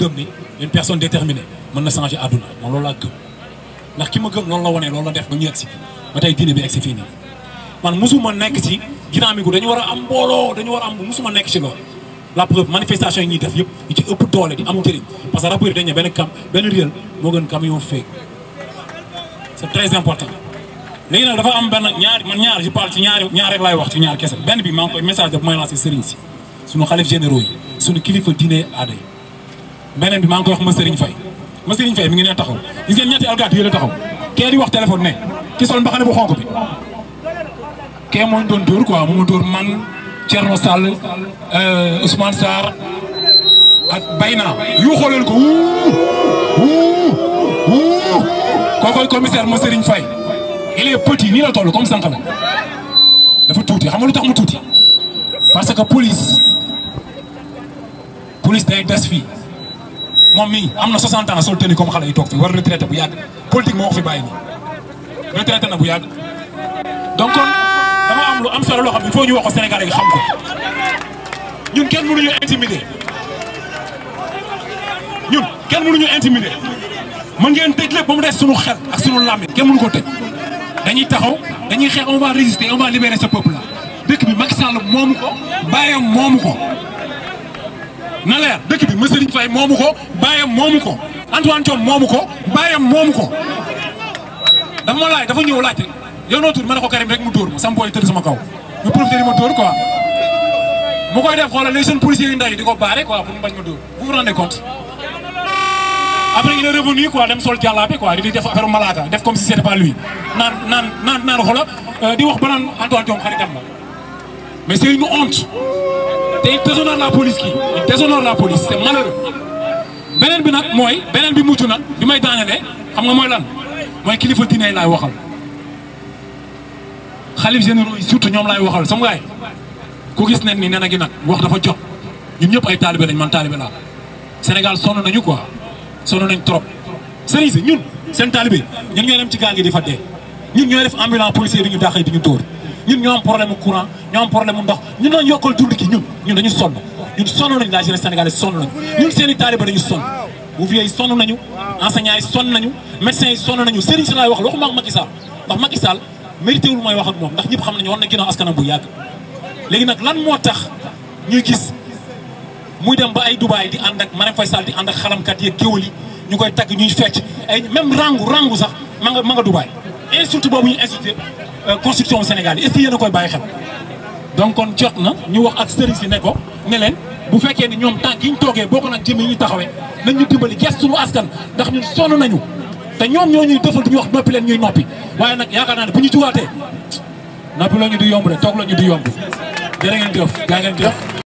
gëm ni une personne déterminée mën na changer àdduna man loolu laa gëm ndax ki ma gëm loolu la wane loolu la def ba ñu egg si ba tey diine bi egg si fii nii man musuma nekk ci dynamique gu dañu war a am mbooloo dañu war a am musuma nekk ci loolu la preuve manifestation yi ñuy def yëpp yu ci ëpp doole di am njëriñ parce que rapport yi dañ ne benn réel moo gën camion fake c'est très important léegi nag dafa am benn ñaar je parle ci ñaar rek laay wax ci ñaar kese benn bi maa ngi koy message daf may lancé sëriñ si suñu xalif généraux yi suñu kilifa diine aada yi beneen bi maa ngi koy wax ma sëriñ Faye mi ngi nee taxaw gis ngeen ñetti alkaati yi la taxaw kee di wax téléphone ne ki sol mbaxane bu xonk bi kee mooñ doon dóor quoi mu ma dóor man Thierno Sall Ousmane Sarr ak Bayna yu xooleen ko kookoy commissaire ma sëriñ Faye il est petit nii la toll comme sànq la dafa tuuti xam nga lu tax mu tuuti parce que police day des fii moom mii am na 60 ans sol tenue comme xale yi toog fi war retraité bu yàgg politique moo ko fi bàyyi nii retraité na bu yàgg donc kon dama am lu am solo loo xam ne il faut ñu wax ko Sénégalais yi xam ko ñun kenn mënuñu intimider mën ngeen tëj lépp ba mu des suñu xel ak suñu làmmiñ kenn mënu ko tëj dañuy taxaw dañuy xeex on va résister on va libérer ce peuple là dëkk bi Macky Sall moomu ko bàyyam moomu ko na leer dëkk bi Serigne Faye moomu ko bàyyam moomu ko Antoine Diome moomu ko bàyyam moomu ko dafa ñëw laajte yow noo tudd ma ne ko Karim rek mu dóor ma sama booy tëdd sama kaw ñu profité di ma dóor quoi mu koy def xoolal les jeunes policiers yu ndaw yi di ko baare quoi pour mu bañ ma dóor vous vous rendez compte après il est revenu quoi dem sol jàllaabe quoi di def affaire malaaka def comme si c'était pas lui naan xoolal di wax ba naan Antoine Diome xaritam la mais c'est une honte te il déshonore la police kii il déshonore la police c'est malheureux beneen bi nag mooy beneen bi mujj nag bi may daanelee xam nga mooy lan mooy kilifa diine laay waxal xalif généraux yi surtout ñoom laay waxal sama gaay ku gis ne ni nee na gi nag wax dafa jot ñun ñëpp ay taalibe lañ man taalibe laa Sénégal sonn nañu quoi sonn nañ trop sëriñ si ñun seen taalibe ñun ñooy dem ci gaal gi di fa dee ñun ñooy def ambulance policier di ñu dàqee di ñu dóor ñun ñoo am problème courant ñoo am problème ndox ñun ñoo yokkal dund gi ñun dañu sonn ñun sonn nañu la jeunesse sénégalaise sonn nañu ñun seen i taalibe dañu sonn ouvrier yi sonn nañu enseignants yi sonn nañu médecins yi sonn nañu sëriñ si laay wax waxuma ak Macky Sall ndax Macky Sall mérité wul may wax ak moom ndax ñëpp xam nañu war na ginnaaw askanam bu yàgg léegi nag lan moo tax ñuy gis muy dem ba ay Dubaï di ànd ak Marème Faye Sall di ànd ak xalamkat yeeg géwël yi ñu koy tagg ñuy fecc ay même rangu sax ma nga Dubaï insulte boobu ñu insulté constitution Sénégal yi est-ce que yéen a koy bàyyi xel donc kon jot na ñu wax ak sëriñ si ne ko ne leen bu fekkee ni ñoom tànk yi ñu toogee boo ko nag jëmee ñu taxawee nañ ñu dimbali gestu suñu askan ndax ñun sonn nañu te ñoom ñoo ñuy defal du ñu wax noppi leen ñuy noppi waaye nag yaakaar naa ne bu ñu jugaatee noppi la ñu di yomb de toog la ñu di yomb jërë ngeen jëf gaa ngeen jëf